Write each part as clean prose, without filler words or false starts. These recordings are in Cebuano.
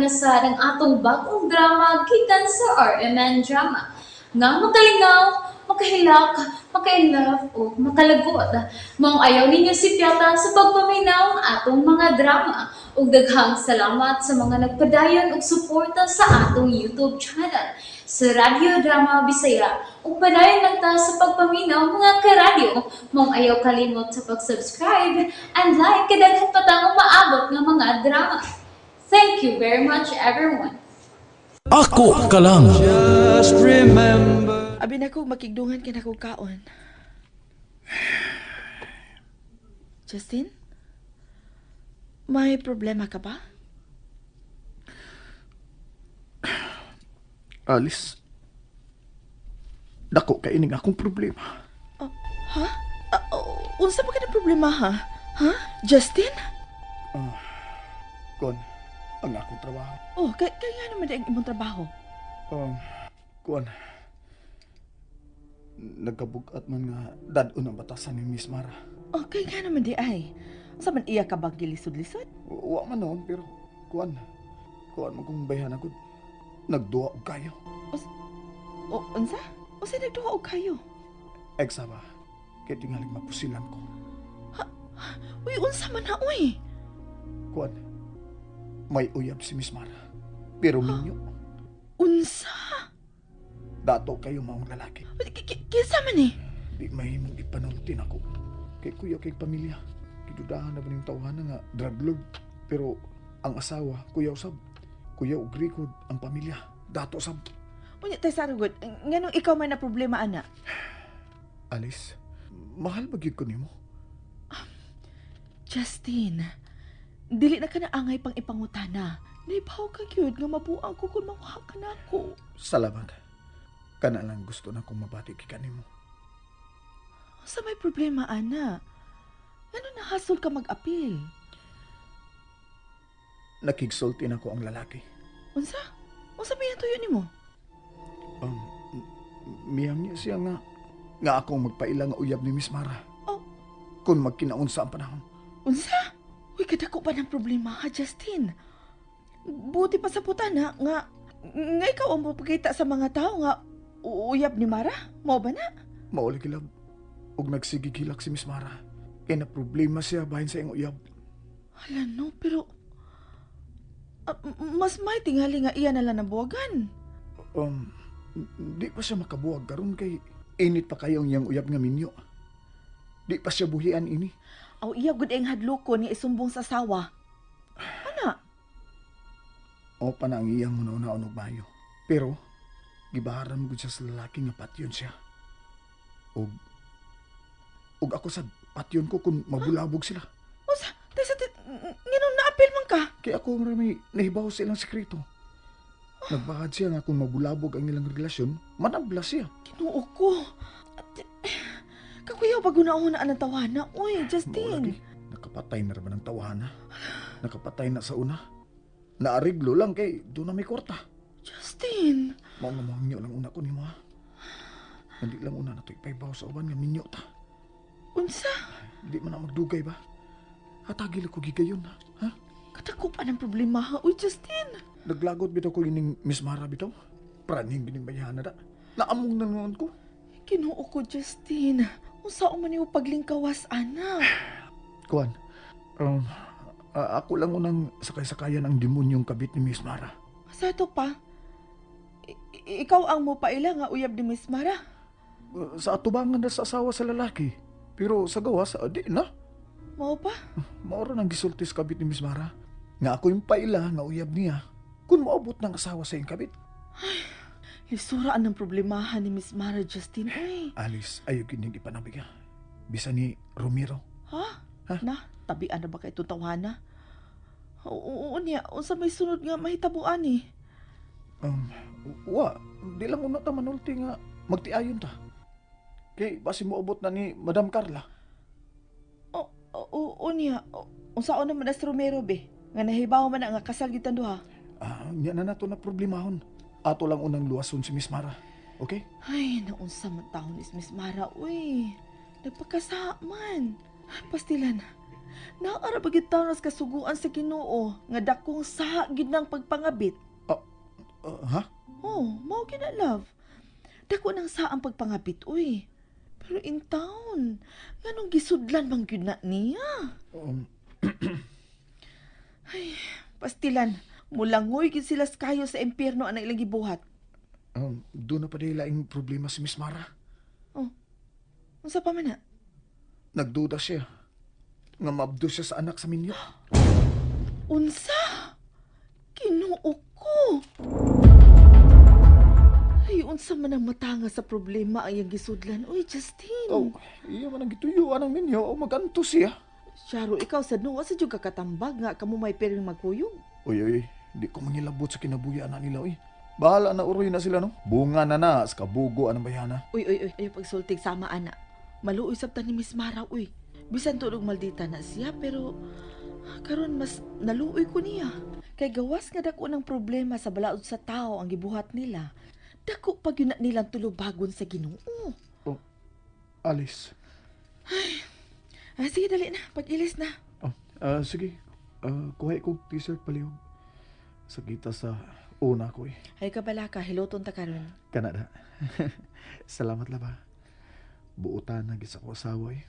na sad ang atong bag-ong drama gikan sa RMN Drama. Nga makalingaw, makahilak, maka-inlove o makalagot. Maong ayaw ninyo sipyata sa pagpaminaw ang atong mga drama. Ug daghang salamat sa mga nagpadayon og suporta sa atong YouTube channel sa Radyo Drama Bisaya. Ug padayon lang ta sa pagpaminaw, mga karadyo. Maong ayaw kalimot sa pag-subscribe and like kay daghan pa tang umaabot nga mga drama. Thank you very much, everyone. Ako ka lang. Just remember. Abi na ko, makigdungan ka na kog kaon. Justin? May problema ka ba? Alice, dako kay ining akong problema. Oh, ha? Unsa ba ka na problema ha? Ha? Justin? Kon, ang akong trabaho. Oh, kay nga naman ang imong trabaho. Kuan, nagkabugat man nga dad-on ang batasan ni Miss Mara. Oh, kay nga naman di ay. Unsa man iya ka bang gilisod-lisod? Wa man noon, pero kuan, kuan man kung bayhan ako. Nagduwa og kayo. O, unsa? Unsa nagduha og kayo? Eksaba, kay tingalig mapusilan ko. Uy, unsa man na uy? Kuan, may uyab si Miss Mara. Pero minyo, Unsa? dato kayo maong lalaki. Uy, kinsa man eh? Di mahimong ipanulti nako. Kay kuya kay pamilya. Kidudahan na ba ning tawhana nga drug lord. Pero ang asawa, kuya usab. Kuya og record ang pamilya. Dato sab. Unya tay sarugod, nganong ikaw man na problema ana? Alice, mahal ba gyud ko nimo? Justin, dili na ka na angay pang ipangutana. Naibaw ka gyud nga mabuang ko kung makuha ka na ako. Salamat. Kana lang gusto na kong mabati kay kanimo. Sa may problema, ana? Ano nahasol ka mag-apil? Nakigsulti na ko ang lalaki. Unsa? Unsa may tuyo nimo? Um, miyang niya siya nga nga akong magpaila nga uyab ni Miss Mara. Oh. Kung magkinaon sa ang panahon. Unsa? Uy, kadako pa ng problema ha, Justin. Buti pa sa putana nga nga ikaw ang mapakita sa mga tao nga uyab ni Mara. Mao ba na? Mauli kilab. Og nagsigigilak si Miss Mara. Kay na problema siya bahin sa iyang uyab. Hala no, pero mas may tingali nga iya na lang ang buwagan. Um, di pa siya makabuwag karon kay init pa kayo ang iyang uyab nga minyo. Di pa siya buhian ini. Aw iya gud ang hadlokon nga isumbong sa sawa. Ana, O pa na ang iyang una-una og mayo. Pero gibaharan gud siya sa lalaki nga patyon siya. Og og ako sad patyon ko kung mabulabog sila. Unsa? Tay sa nganong naapil man ka? Kay ako marami nahibaw sa ilang sekreto. Nagbahad siya nga kung mabulabog ang ilang relasyon, manabla siya. Ginoo ko. Kakuyaw pag una-una ang tawana. Uy, Mao Justin. lagi. Nakapatay na raman ang tawhana. Nakapatay na sa una. Naariglo lang kay doon na may kwarta. Justin. Mao nga mohangyo lang una ko nimo ha. Hindi lang una na to ipaybaw sa uban nga minyo ta. Unsa? Di man na magdugay ba? Hatagil ko gigayon ha. Ha? Kadako pa ng problema ha. Uy, Justin. Naglagot bitaw ko ining Miss Mara bitaw. Praning gining bayhana da. Naamong na noon ko. Ginoo ko, Justin. Unsa man yung paglingkawas, ana? Kuan. Ako lang unang sakay-sakayan ang demonyong kabit ni Miss Mara. Sa ito pa? Ikaw ang mopaila nga uyab ni Miss Mara. Sa atubangan na sa asawa sa lalaki. Pero sa gawas, di na. Mao pa? Maura nang gisulti sa kabit ni Miss Mara. Nga ako yung paila nga uyab niya. Kung maabot ng asawa sa iyong kabit. Lisura ang problemahan ni Miss Mara, Justin. Uy. Alice, ayaw kining ipanabig ha. Bisa ni Romero. Ha? Ha? Na, tabian na ba kay itong tawhana? Oo, niya. Unsa may sunod nga mahitabuan eh. Um, wa, di lang una ta manulti nga magtiayon ta. Kay basi moabot na ni Madam Carla. Oo, oo niya. Unsaon naman as Romero be? Nga nahibaw man na nga kasal gitan duha. Ah, nya na nato na problemahon. Ato lang unang luwason si Miss Mara. Okay? Ay, naunsa man taon is Miss Mara, uy. Nagpakasa man. Pastilan. Naara ba gyud taon sa kasuguan sa Ginoo nga dakong saha gyud nang pagpangabit. Ha? Oh, mao gyud na, love. Dako nang sa ang pagpangabit, uy. Pero in town, nganong gisudlan man gyud na niya? Pastilan, mulangoy gyud sila sa kayo sa impyerno ang ilang gibuhat. Doon na pa dahil laing problema si Miss Mara. Unsa pa man na? Nagduda siya. Nga maabdo siya sa anak sa minyo. Unsa? Kinuo ko. Ay, unsa man ang matanga sa problema ang iyang gisudlan. Uy, Justin. Oh, iya man ang gituyuan ang minyo o maganto siya. Charo, ikaw sad no, sa jud ka katambag nga kamo may pereng magkuyog. Uy, uy, di ko mangilabot sa kinabuya na nila, uy. Bahala na uroy na sila, no? Bunga na na, sa kabugo anang bayana. Uy, uy, uy, ayo pagsultig sama ana. Maluoy sabta ni Miss Mara, uy. Bisan tunog maldita na siya, pero karon mas naluoy ko niya. Kay gawas nga dako ng problema sa balaod sa tao ang gibuhat nila. Dako pag yun na nilang tulubagon sa Ginoo. Alice. Ah, sige, dali na. Pag-ilis na. Oh, sige. Kuha ko t-shirt palihog. Sakita sa una ko, eh. Ay kabala ka, hiloton ta karon. Kanada. Salamat la ba. Buotan na gisa ko asawa, eh.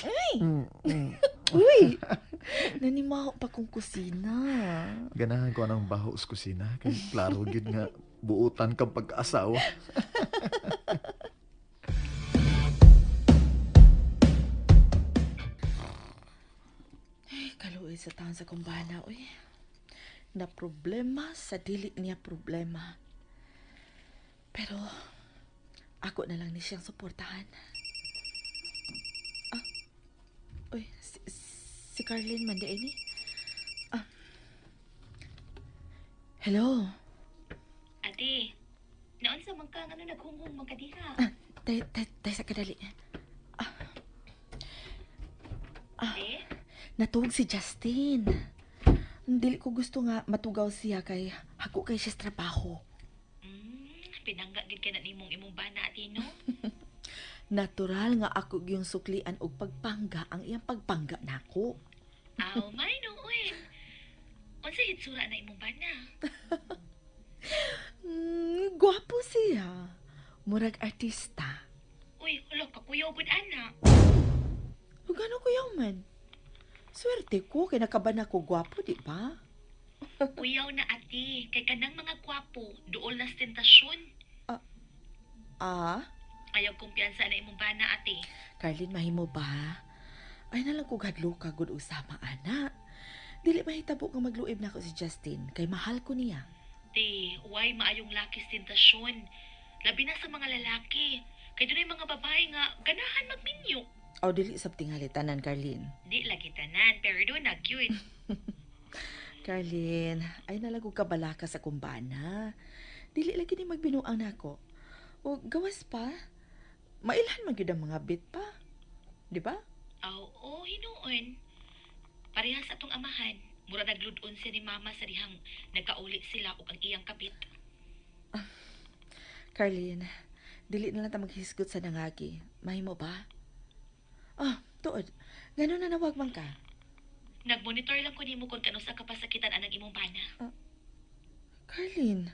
Ay! Uy! Nanimaho pa kong kusina. Ganahan ko anang baho sa kusina. Kay klaro gid nga buotan kang pagkaasawa. Ay, kaluoy sa taon sa kumbana, uy. Na problema sa dili niya problema. Pero, ako na lang ni siyang suportahan. Ah, uy, si Carlene man di eh. Ah. Hello. Ate, naon sa man ka nga naghunghong man ka diha? Ah, tay, tay, tay sa kadali. Ate, Natuog si Justin. Dili ko gusto nga matugaw siya kay hako kay siya sa trabaho. Pinangga gid ka na nimong imong bana ate no? Natural nga ako gyung suklian og pagpangga ang iyang pagpangga nako. Aw, may no uy. Unsa hitsura na imong bana? Gwapo siya. Murag artista. Uy, hala kakuyaw gud ana. Ug ano kuyaw man? Swerte ko kay nakaban ako gwapo, di ba? Kuyaw na ate, kay kanang mga gwapo duol na sa tentasyon. Ah, Ayaw kumpiyansa na imong bana ate. Carlin, mahimo ba? Ay nalang ko gadlo ka gud og sama ana. Dili mahitabo nga magluib nako si Justin kay mahal ko niya. Te, why maayong laki sa tentasyon? Labi na sa mga lalaki. Kay dunay mga babae nga ganahan magminyo. Aw dili sab tingali tanan, Carlin. Di lagi tanan, pero do na cute. Carlin, ay nalago ka balaka sa kumbana. Dili lagi ni magbinuang nako. O gawas pa, mailhan man gyud ang mga bit pa. Di ba? Aw, oo, hinuon. Parehas atong amahan. Mura nagludon siya ni mama sa dihang nagkauli sila ug ang iyang kapit. Carlin, dili na lang ta maghisgot sa nangagi. Mahimo ba? Ah, tuod. Ganun na nawag man ka. Nagmonitor lang ko nimo kung kanusa kapasakitan anang imong bana. Carlin,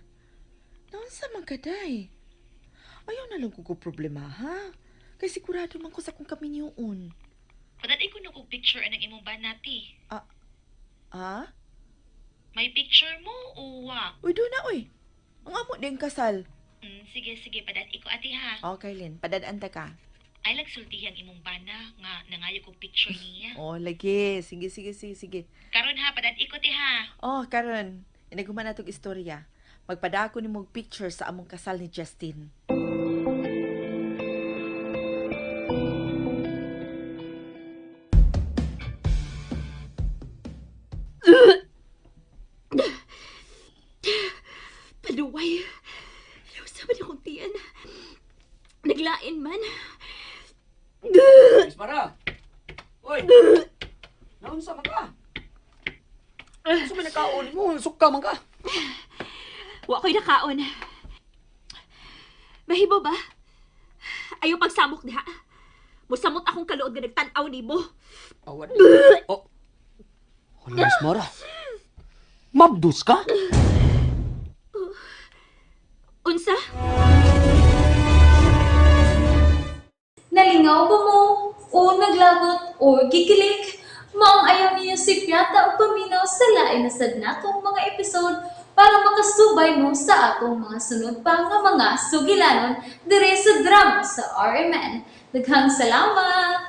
naunsa man ka day? Ayaw na lang ko ko problema, ha? Kay sigurado man ko sa kong kaminyoon. Padatay ko na kog picture anang imong bana ti. Ah? May picture mo o wa? Uy, doon na, uy. Ang amo din kasal. Sige, sige, padatay ko ate ha. Oh, Carlin, padadaan ta ka. Ay lagsultihi ang imong bana nga nangayo kog picture niya. Oh, lagi. Sige, sige, sige, sige. Karon ha, padatay ko ti ha. Oh, karon, inaghuman natong istorya. Magpadako ni mong picture sa among kasal ni Justin. Paluway. Sa man akong tiyan. Naglain man. Miss Mara! Uy! Naunsa man ka? Unsa man nakaon mo? Suka man ka? Wa ko'y nakaon. Mahibo ba? Ayaw pagsamok diha. Musamot akong kaluod nga nagtan-aw nimo. Awan. Oh. Hala, Miss Mara. Mabdus ka? Unsa? Nalingaw ba mo? O naglagot o gikilig? Maong ayaw niyo si Piata o paminaw sa lain na sad natong mga episode para makasubay mo sa atong mga sunod pa nga mga sugilanon dire sa drama sa RMN. Daghang salamat!